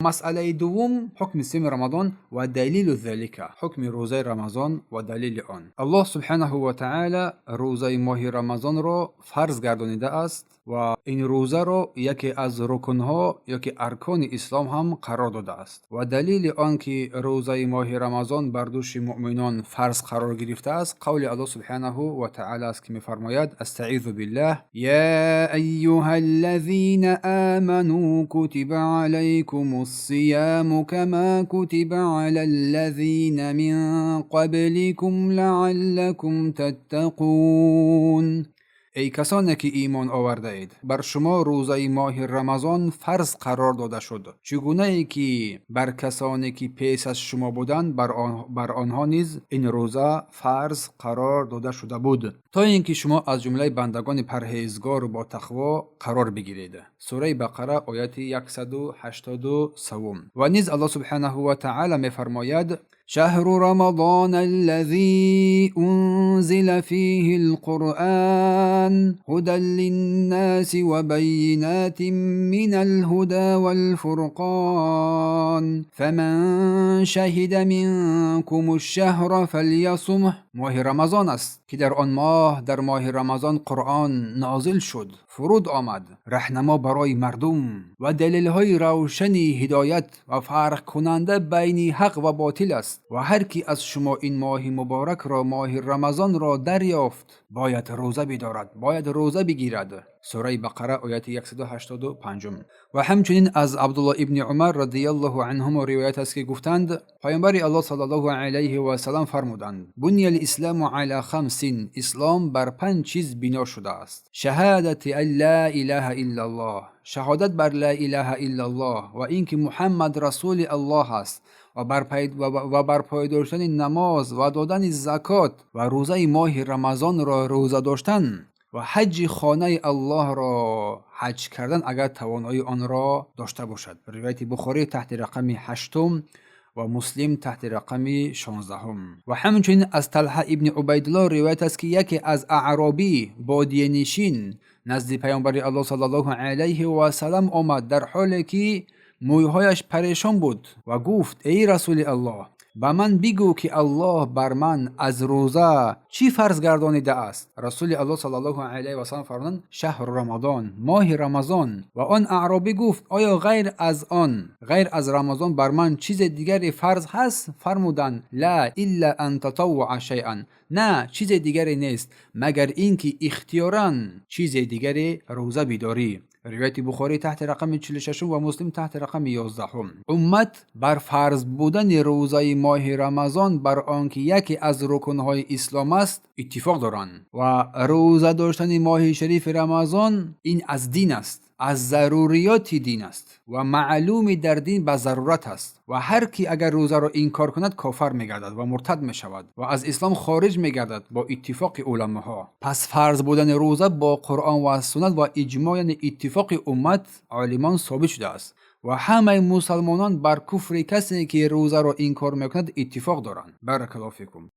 Масъалаи дуввум: ҳукми сиёми Рамазон ва далилу залика, ҳукми рӯзаи Рамазон ва далили он. Аллоҳ субҳанаҳу ва таъала рӯзаи моҳи Рамазонро фарз гардонидааст ва ин рӯзаро яке аз рукнҳо ёки аркони ислом ҳам қарор додааст. Ва далили он ки рӯзаи моҳи Рамазон бар дӯши муъминон фарз қарор гирифтааст, қавли Аллоҳ субҳанаҳу ва таъала аст, ки мефармояд: астаизу биллаҳ, я айюҳа аллазина аману кутиба алайкум الصيام كما كتب على الذين من قبلكم لعلكم تتقون. Эй касоне ки имон овардаед, бар шумо рӯзаи моҳи Рамазон фарз қарор дода шуд, чӣ гунае ки бар касоне ки пеш аз шумо буданд, бар онҳо низ ин рӯза фарз қарор дода шуда буд, то ин ки шумо аз ҷумлаи бандагони парҳезгору ботақво қарор бигиред. Сураи Бақара, ояти 183. Ва низ Аллоҳ субҳанаҳу ва таъала мефармояд: شهر رمضان الذي أنزل فيه القرآن هدى للناس وبينات من الهدى والفرقان فمن شهد منكم الشهر فليصمه. Моҳи Рамазон аст, ки дар он моҳ, дар моҳи Рамазон, Қуръон нозил шуд, фуруд омад, раҳнамо барои мардум ва далелҳои равшани ҳидоят ва фарқкунанда байни ҳақ ва ботил аст. Ва ҳар ки аз шумо ин моҳи муборакро, моҳи Рамазонро дарёфт, бояд рӯза бидорад, бояд рӯза бигирад. Сураи Бақара, ояти 185. Ва ҳамчунин аз Абдулло ибни Умар радиаллоҳу анҳумо ривоят аст, ки гуфтанд: Паёмбари Аллоҳ саллаллоҳу алайҳи васалам фармуданд: بني الإسلام على خمس. Ислом бар панҷ чиз бино шудааст: شهادة أن لا إله إلا الله, шаҳодат бар ла илаҳа иллаллоҳ ва ин ки Муҳаммад расули Аллоҳ аст, ва барпой доштани намоз, ва додани закот, ва рӯзаи моҳи Рамазонро рӯза доштан, ва ҳаҷҷи хонаи Аллоҳро ҳаҷ кардан, агар тавоноии онро дошта бошад. Ривояти Бухорӣ таҳти рақами ҳаштум ва Муслим таҳти рақами 16-ум. Ва ҳамчунин аз Талҳа ибни Убайдуллоҳ ривоят аст, ки яке аз аъробӣ, бодиянишин, назди Паёмбари Аллоҳ саллаллоҳу алайҳи васалам омад, дар ҳоле ки мӯйҳояш парешон буд, ва гуфт: «Эй Расули Аллоҳ, ба ман бигӯ, ки Аллоҳ бар ман аз рӯза чӣ фарз гардонидааст?» Расули Аллоҳ саллаллоҳу алайҳи васалам фармуданд: شهر رمضان, моҳи Рамазон. Ва он аъробӣ гуфт: «Оё ғайр аз он, ғайр аз Рамазон, бар ман чизе дигаре фарз ҳаст?» Фармуданд: لا إلا أن تطوع شيئا. На, чизе дигаре нест, магар ин ки ихтиёран чизе дигаре рӯза бидорӣ. Ривояти Бухорӣ таҳти рақами 46-ум ва Муслим таҳти рақами 11-ум. Уммат бар фарз будани рӯзаи моҳи Рамазон, бар он ки яке аз рукнҳои ислом аст, иттифоқ доранд. Ва рӯза доштани моҳи шарифи Рамазон ин аз дин аст, аз заруриёти дин аст ва маълуми дар дин ба зарурат аст. Ва ҳар ки агар рӯзаро инкор кунад, кофар мегардад ва муртад мешавад ва аз ислом хориҷ мегардад бо иттифоқи уламоҳо. Пас фарз будани рӯза бо Қуръон ва суннат ва иҷмоъ, яъне иттифоқи уммат, олимон собит шудааст. Ва ҳамаи мусалмонон бар куфри касе ки рӯзаро инкор мекунад, иттифоқ доранд. Баракаллоҳу фикум.